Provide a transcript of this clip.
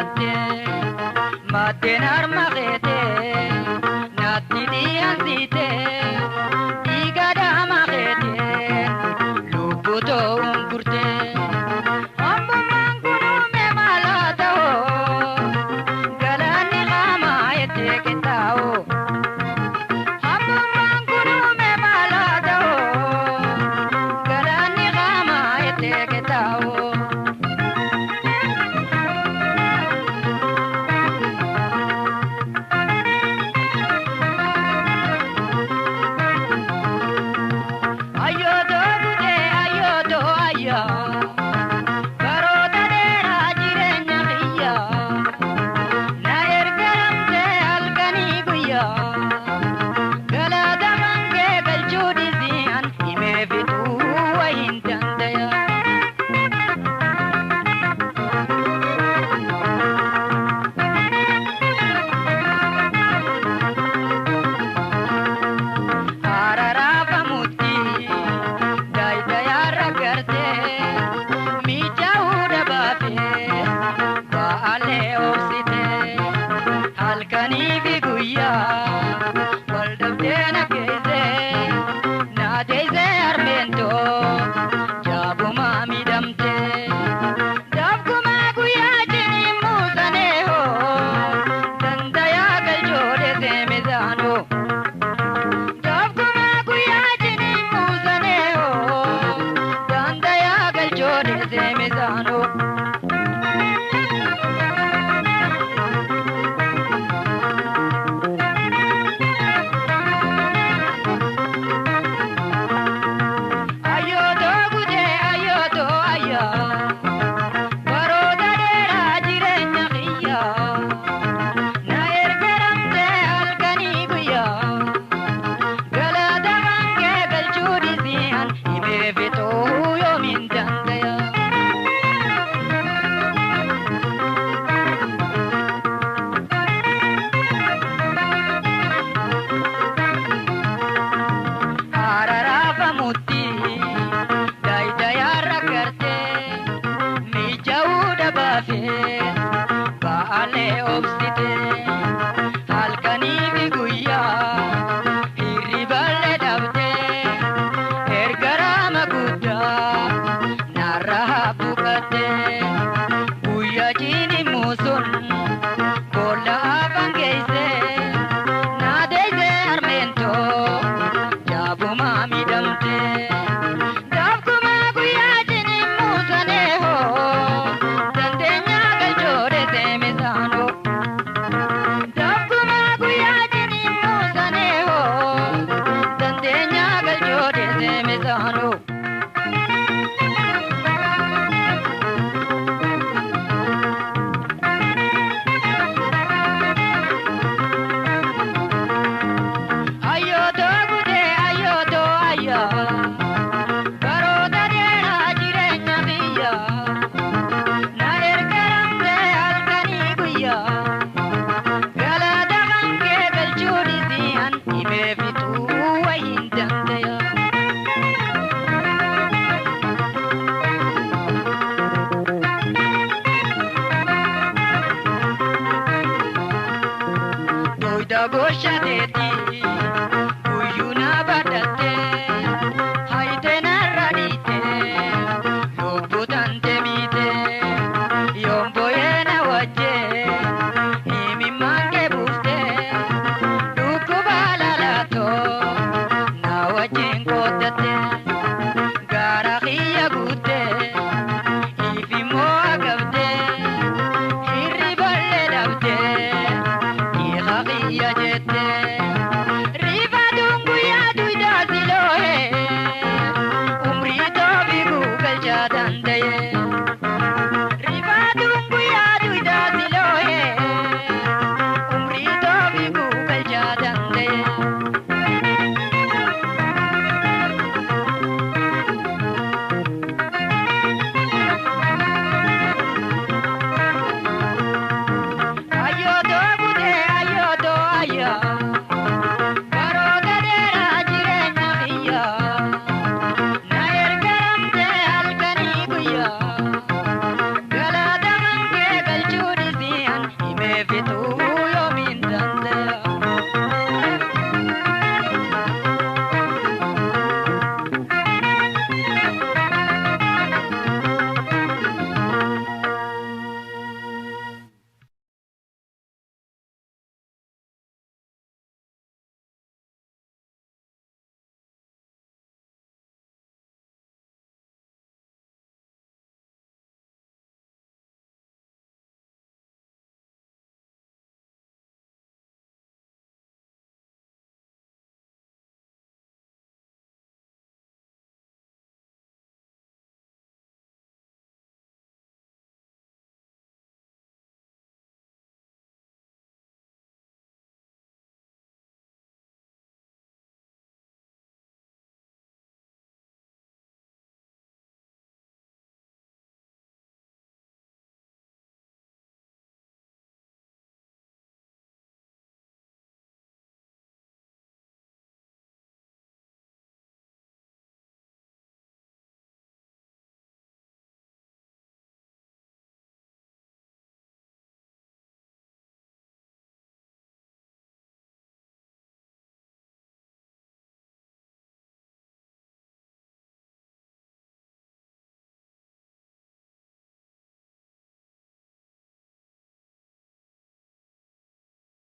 Buqatte maddeen harma keetee natti dhiyansite dhiiga dhaama keetee lubbuu ta'uun gurte. Hambummaan kunuume maalaa ta'oo galaanni qaamaa ettee qixxaa'oo. Hambummaan kunuume maalaa ta'oo galaanni qaamaa ettee qixxaa'oo. Ayyooto gudee ayyooto ayyaa baroota dheeraa jireenya kiyyaa na erga ramtee halkanii guyyaa galata bankee galchuu dhiisii himee fixuu wayiin dandaya. Hararaafamutti daayidayaarra gartee miidhaguu dabaafee ba'aalee obsitee halkanii fi guyyaa wal dhabdee na geessee na teessee harmeentoo jaabumaa miidhamtee dabkumaa guyyaa jiniin muusanee hoo dandayaa galchoolee seemisaanoo. Dabkumaa guyyaa jiniin muusanee hoo dandayaa galchoolee seemisaanoo. Ayyooto gudee ayyooto ayyaa baroota dheeraa jireenya kiyyaa na erga ramtee halkanii guyyaa galata bankee galchuu dhiisii himee fixuu yoomiin dandaya. Hararaafamutti daayidayaarra gartee miidhaguu dabaafee ba'aalee obsitee halkanii fi guyyaa hirriballee dhabdee erga raama guddaa narraa buqattee guyyaa jiini muusun boolla afaan geessee na deessee harmeentoo. Jaabumaa miidhamtee dabkumaa guyyaa jiniin muusanee hoo dandeenyaa galchoolee seemisaanoo. Dabkumaa guyyaa jiniin muusanee hoo dandeenyaa galchoolee seemisaanoo. Ayyooto gudee ayyooto ayyaa baroota dheeraa jireenya biyyaa na erga ramtee halkanii guyyaa galata bankee galchuu dhiisii himee fixuu wayiin dandaya. Doyda goshateeti